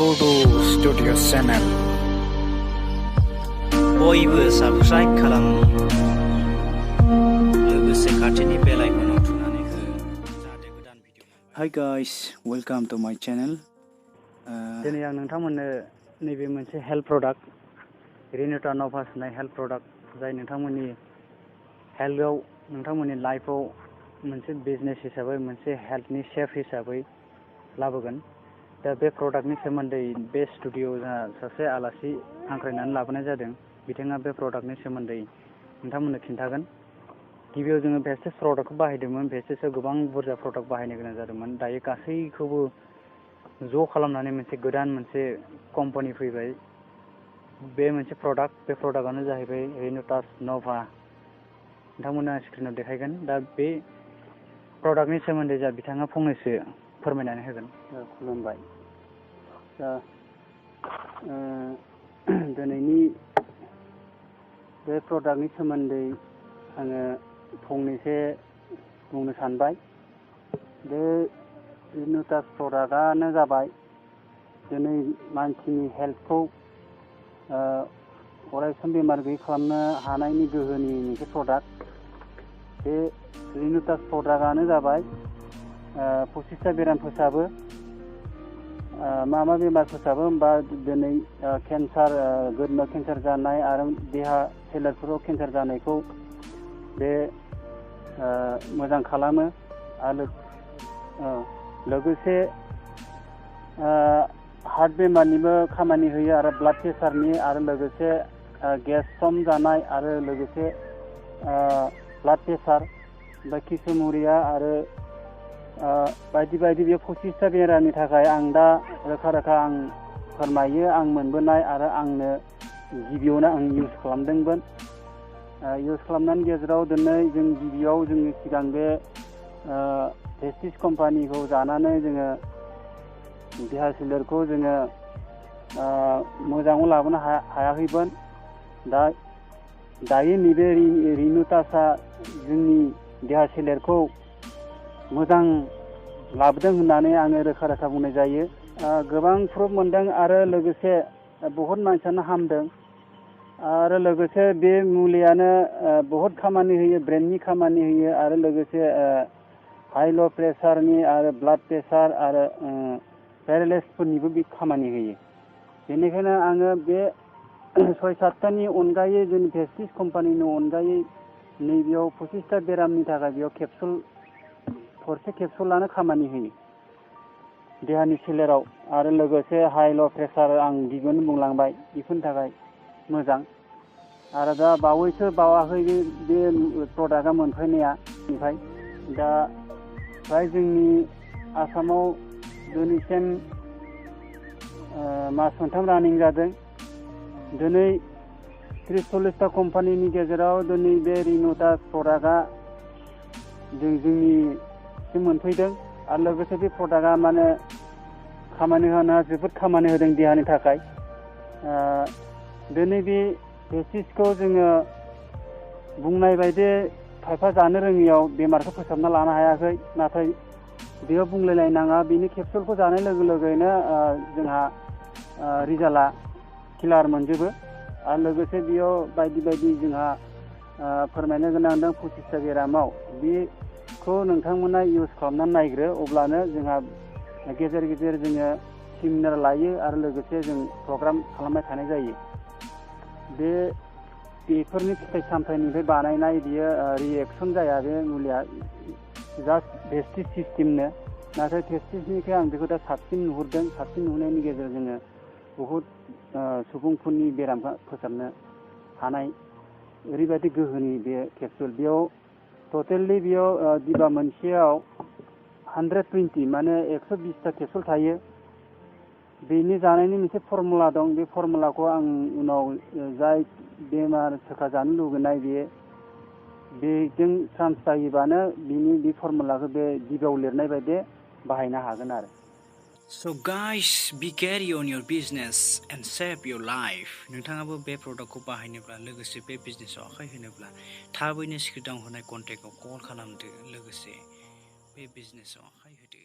Urdu Studio Channel. बयबो subscribe खालाम लोगोसे खाथिनि बेल आइकनआव थुनानै हो जाहाथे गोदान भिडिअ मोनबाय। Hi guys, welcome to my channel. दिनै आं नोंथांमोननो नैबे मोनसे हेल्थ प्रडाक्ट रिनुटा नभास होननाय हेल्थ प्रडाक्ट जाय नोंथांमोननि हेल्थआव नोंथांमोननि लाइफआव मोनसे बिजनेस हिसाबै मोनसे हेल्थनि शेफ हिसाबै लाबोगोन। दा बे प्रडाक्टनि सोमोन्दै बे स्टुडिअ'आव जोंहा सासे आलासि हांख्रायनानै लाबोनाय जादों। बिथाङा बे प्रडाक्टनि सोमोन्दै नोंथांमोननो खिन्थागोन। गिबियाव जोङो भेस्टिज प्रडाक्टखौ बाहायदोंमोन। भेस्टिजआव गोबां बुरजा प्रडाक्ट बाहायनो गोनां जादोंमोन। दायो गासैखौबो ज' खालामनानै मोनसे गोदान मोनसे कम्पानि फैबाय। बे मोनसे प्रडाक्ट, बे प्रडाक्टआनो जाहैबाय रिनुटास नभा। नोंथांमोना स्क्रिनाव देखायगोन। दा बे प्रडाक्टनि सोमोन्दै जा बिथाङा फंनैसो फोरमायनानै होगोन। खुलुमबाय। दा दिनैनि बे प्रडाक्टनि सोमोन्दै आङो फंनैसो बुंनो सानबाय। बे रिनुटास प्रडाक्टआनो जाबाय दिनै मानसिनि हेल्थखौ अरायसम बेमार गैयै खालामनो हानायनि गोहोनि मोनसे प्रडाक्ट। बे रिनुटास प्रडाक्टआनो जाबाय 25टा बेराम फोसाबो। मा बेमार फोसाबो होनबा दिनै केन्सार, गोदोनायाव केन्सार जानाय आरो देहा सोलेरफोराव केन्सार जानायखौ बे मोजां खालामो आरो लोगोसे हार्ट बेमारनिबो खामानि होयो आरो ब्लाड प्रेसारनि आरो लोगोसे गेस सम जानाय आरो लोगोसे ब्लाड प्रेसार बा किसुमुरिया आरो बायदि बायदि बे 25टा बेरामनि थाखाय आं दा रोखा आं फोरमायो। आं मोनबोनाय आरो आंनो गिबियावनो आं इउज खालामदोंमोन। इउज खालामनायनि गेजेराव दिनै जों गिबियाव जोंनि सिगां बे भेस्टिज कम्पानिखौ जानानै जोङो देहा सोलेरखौ जोङो मोजाङाव लाबोनो हायाखैमोन। दायो नैबे रिनुटासआ जोंनि देहा सोलेरखौ मोजां लाबोदों होननानै आङो रोखा बुंनाय जायो। गोबां प्रुफ मोनदों आरो लोगोसे बहुद मानसियानो हामदों आरो लोगोसे बे मुलियानो बहुद खामानि होयो, ब्रेननि खामानि होयो आरो लोगोसे हाइ ल' प्रेसारनि आरो ब्लाड प्रेसार आरो पेरालाइसिसफोरनिबो बे खामानि होयो। बेनिखायनो आङो बे 6-7टानि अनगायै जोंनि भेस्टिज कम्पानिनि अनगायै नैबेयाव 25टा बेरामनि थाखाय बेयाव थरसे केपसुलानो खामानि होयो देहानि सोलेराव आरो लोगोसे हाइ ल' प्रेसार आं गिबियावनो बुंलांबाय बेफोरनि थाखाय मोजां। आरो दा बावैसो बावाखै बे प्रडाक्टआ मोनफैनाया। ओमफ्राय दा फ्राय जोंनि आसामाव दिनैसिम मास मोनथाम रानिं जादों। दिनै 30-40टा कम्पानिनि गेजेराव दिनै बे रिनुटास प्रडाक्टआ जोंनिसिम मोनफैदों आरो लोगोसे बे प्रडाक्टआ माने खामानि होना जोबोद खामानि होदों देहानि थाखाय। दिनै बे भेस्टिजखौ जोङो बुंनाय बायदि खायफा जानो रोङियाव बेमारखौ फोसाबना लानो हायाखै। नाथाय बेयाव बुंलायलायनाङा, बेनि केपसुलखौ जानाय लोगोनो जोंहा रिजाल्टआ किलार मोनजोबो आरो लोगोसे बेयाव बायदि जोंहा फोरमायनो गोनां दं 25टा बेरामाव। बेखौ नोंथांमोना इउज खालामनानै नायग्रो, अब्लानो जोंहा गेजेर जोङो सेमिनार लायो आरो लोगोसे जों प्रग्राम खालामबाय थानाय जायो। बेफोरनि फिथाइ सामथाइनिफ्राय बानायनाय बियो रिएक्सन जाया। बे मुलिया जास्ट भेस्टिज सिस्टेमनो। नाथाय भेस्टिजनिफ्राय आं बेखौ दा साबसिन नुहुरदों। साबसिन नुहुरनायनि गेजेरजों जोङो बहुद सुबुंफोरनि बेरामखौ फोसाबनो हानाय ओरैबायदि गोहोनि बे केपसुल। बेयाव टटेलि बेयाव डिबा मोनसेयाव 120 माने 120टा केपसुल थायो। बेनि जानायनि मोनसे फर्मुला दं। बे फर्मुलाखौ आं उनाव जाय बेमार सोखाजानो लुगैनाय बेजों चान्स जायोबानो बे फर्मुलाखौ बे डिबायाव लिरनाय बायदि बाहायनो हागोन आरो। So guys, be carry on your business and save your life. नोंथाङाबो बे प्रडाक्टखौ बाहायनोब्ला लोगोसे बे बिजनेसाव आखाइ होनोब्ला थाबैनो स्क्रिनाव होनाय कन्टेक्टआव कल खालामदो। लोगोसे बे बिजनेसाव आखाइ होदो।